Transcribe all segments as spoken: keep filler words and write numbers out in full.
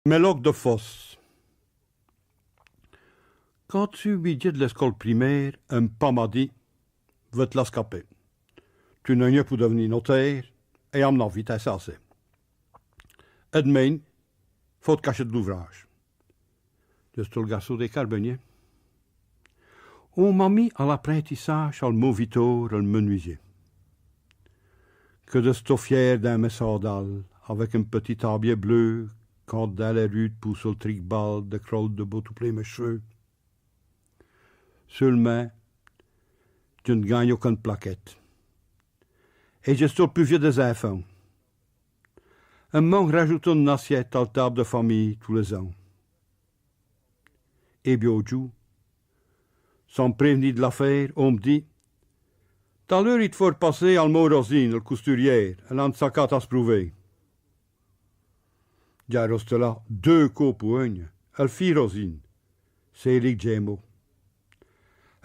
Mes loques de fosse. Quand j'sus midjé de l'escole primaire, un p'pa m'a dit : « Vas-te la scaper. Tu n'as rien pour devenir notaire, et à mon avis t'es assez. Et d'main, faut t'cacher d'l'ouvrache. » J'éteos l'garçon des carbeniers. On m'a mis à l'apprentissage à l'mauviteur, à l'menuisier. Que j'éteos fier dins mes sandales, avec un p'tit tablier bleu, quand dins les rues poussent l'trique-balle, des crolles de boue tout plein mes ch'veux. Seul'mint, je n'gagne aucune plaquette. Et j'éteos l'pus vieux des infants. Un manque rajoute eune assiette à l'tabe de famille tous les ans. Et biau jour, sans m'prév'ni de l'affaire, on m'dit : « T't-a l'heure i t'faut r'passer à l'mon Rosine, l'costurière, elle a eune sacate à s'prouver. » J'ai resté là deux côps pour eune, elle fit Rosine. Ch'est li qu'j'aimos.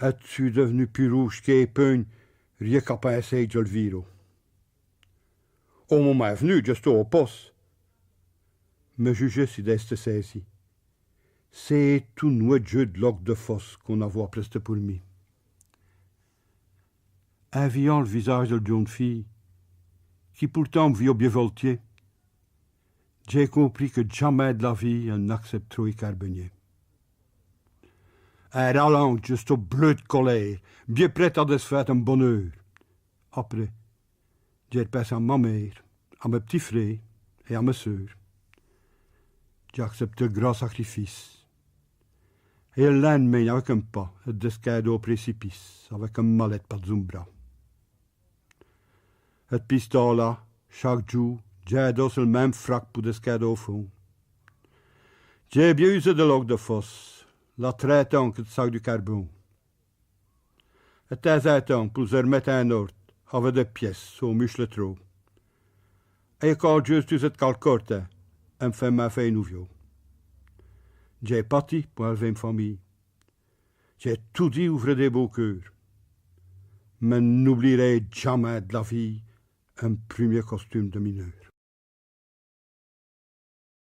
Et j'sus dev'nu pus rouche qu'un peugne, rien qu'à pinser que j'el vire. Au momint v'nu, j'éteos au poste. Mais jugez si j'éteos saisi. Ch'éteot eune jeu d'loques de fosse qu'on avot apprestée pour mi. In viant l'visage de l'jonne fille, qui pourtant m'viot bié voltiers, j'ai compris que jamais de la vie on n'acceptereot un carbenier. In râlant, j'éteos bleu d'colère, bié prête à desfaite à m'bonne heure. Après, j'ai r'pinsé à m'mère, à mes p'tits frères et à mes sœurs. J'ai accepté l'grand sacrifice. Et l'lind'main, avec un p'pa, j'descindéos au précipice, avec eune mallette par-d'zous m'bras. Et d'pis ch'temps-là, chaque jour, j'adosse l'même frac pour descinde au fond. J'ai bié usé des loques de fosse, là trinte ans que j'saque du carbon. Et d'temps in temps, pour les ermette in orde, avais des pièces au muche l'trop. Et quand j'sus usé d'calque corde, in m'fait m'in faire nouviau. J'ai pâti pour él'ver m'famille. J'ai toudis ouvré des beaux cœurs. Mais n'oublierai jamais de la vie un premier costume de mineur.